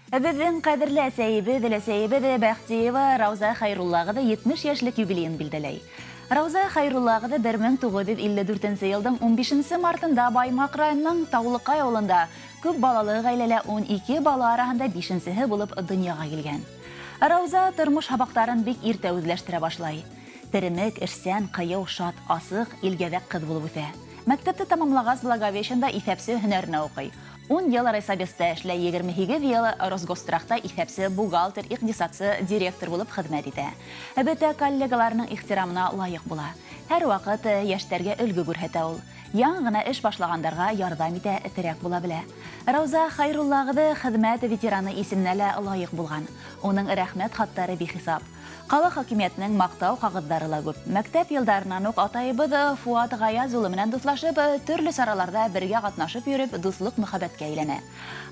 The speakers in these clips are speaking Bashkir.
Беҙҙең ҡәҙерле әсәйебеҙ, өләсәйебеҙ Бәхтиева Рауза Хәйрулла ҡыҙы 70 йәшлек юбилейын билдәләй. Рауза Хәйрулла ҡыҙы 1954 йылдың 15 мартында Баймаҡ районының Таулыҡай ауылында күп балалы ғаиләлә 12 бала араһында бишенсеһе булып донъяға килгән. Рауза тормош һабаҡтарын бик иртә үҙләштерә башлай. Теремек, эшсән, ҡыйыу, шат, асыҡ, илгәҙәк ҡыҙ булып үҫә. Мәктәпте тамамлағас, Благовещенда иҫәпсе һөнәренә уҡый. 10 йыл райсобеста эшләй, 28 йыл Росгосстрахта иҫәпсе, бухгалтер, иҡтисадсы, директор булып хеҙмәт итә. Бөтә коллегаларының ихтирамына лайыҡ була. Һәр ваҡыт йәштәргә өлгө күрһәтә ул. Яңы ғына эш башлағандарға ярҙам итә, терәк була белә. Рауза Хәйрулла ҡыҙы хеҙмәт ветераны исеменә лә лайыҡ булған. Уның рәхмәт хаттары бихисап. Ҡала хакимиәтенең маҡтау ҡағыҙҙары ла күп. Мәктәп йылдарынан уҡ атайыбыҙ Фуат Ғаяз улы менән дуҫлашып, төрлө сараларҙа бергә ҡатнашып йөрөп, дуҫлыҡ мөхәббәткә әйләнә.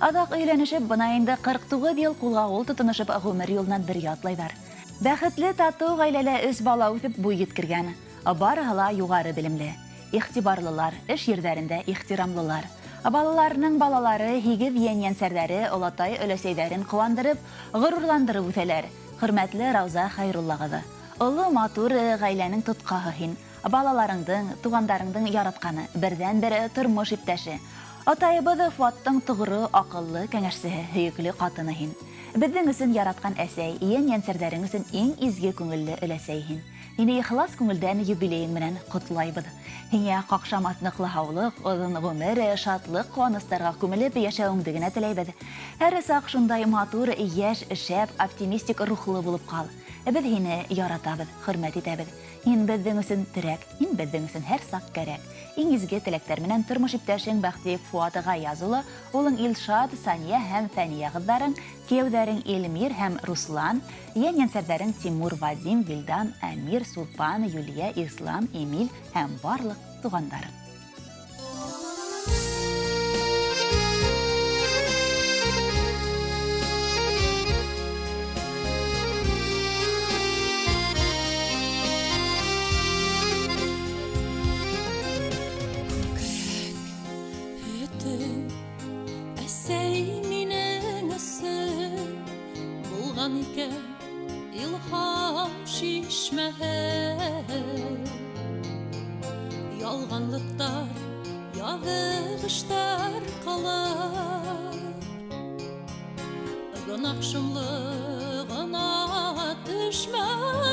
Аҙаҡ өйләнешеп, бына инде 49 йыл ҡулға-ҡул тотоношоп, ғүмер юлынан бергә атлайҙар. Бәхетле, татыу ғаиләлә өс бала үҫеп буй еткергән. Барыһы ла юғары белемле, иғтибарлылар, эш ерҙәрендә ихтирамлылар. Балаларының балалары, һигеҙ ейән-ейәнсәрҙәре олатай-өләсәйҙәрен ҡыуандырып, ғорурландырып үҫәләр. Хөрмәтле Рауза Хәйрулла ҡыҙы, оло, матур ғаиләнең тотҡаһы һин. Балаларыңдың, туғандарыңдың яратҡаны, берҙән-бер тормош иптәше. Атайыбыҙ Фуаттың тоғро, аҡыллы кәңәшсеһе, һөйөклө ҡатыны һин. Беҙҙең өсөн яратҡан әсәй, ейән-ейәнсәрҙәрең өсөн иң изге күңелле өләсәй һин. Һине ихлас күңелдән юбилейың менән ҡотлайбыҙ. Һиңә ҡаҡшамаҫ ныҡлы һаулыҡ, оҙон ғүмер, шатлыҡ, ҡыуаныстарға күмелеп йәшәүеңде генә теләйбеҙ. Һәр саҡ шундай матур, йәш, шәп, оптимистик рухлы булып ҡал. Беҙ һине яратабыҙ, хөрмәт итәбеҙ. Һин беҙҙең өсөн терәк, һин беҙҙең өсөн һәр саҡ кәрәк. Иң изге теләктәр менән тормош иптәшең Бәхтиев Фуат Ғаяз улы, улың Илшат, Сания һәм Фәния ҡыҙҙарың, кейәүҙәрең Эльмир һәм Руслан, ейән-ейәнсәрҙәрең Тимур, Вадим, Вилдан, Әмир, Сулпан, Юлия, Ислам, Эмиль һәм барлыҡ туғандарың. Күкрәк һөтөң, әсәй, минең өсөн булған икән илһам шишмәһе. Ялғанлыҡтар, яҙыҡ эштәр ҡылып, гонаһ шомлоғона төшмәһен.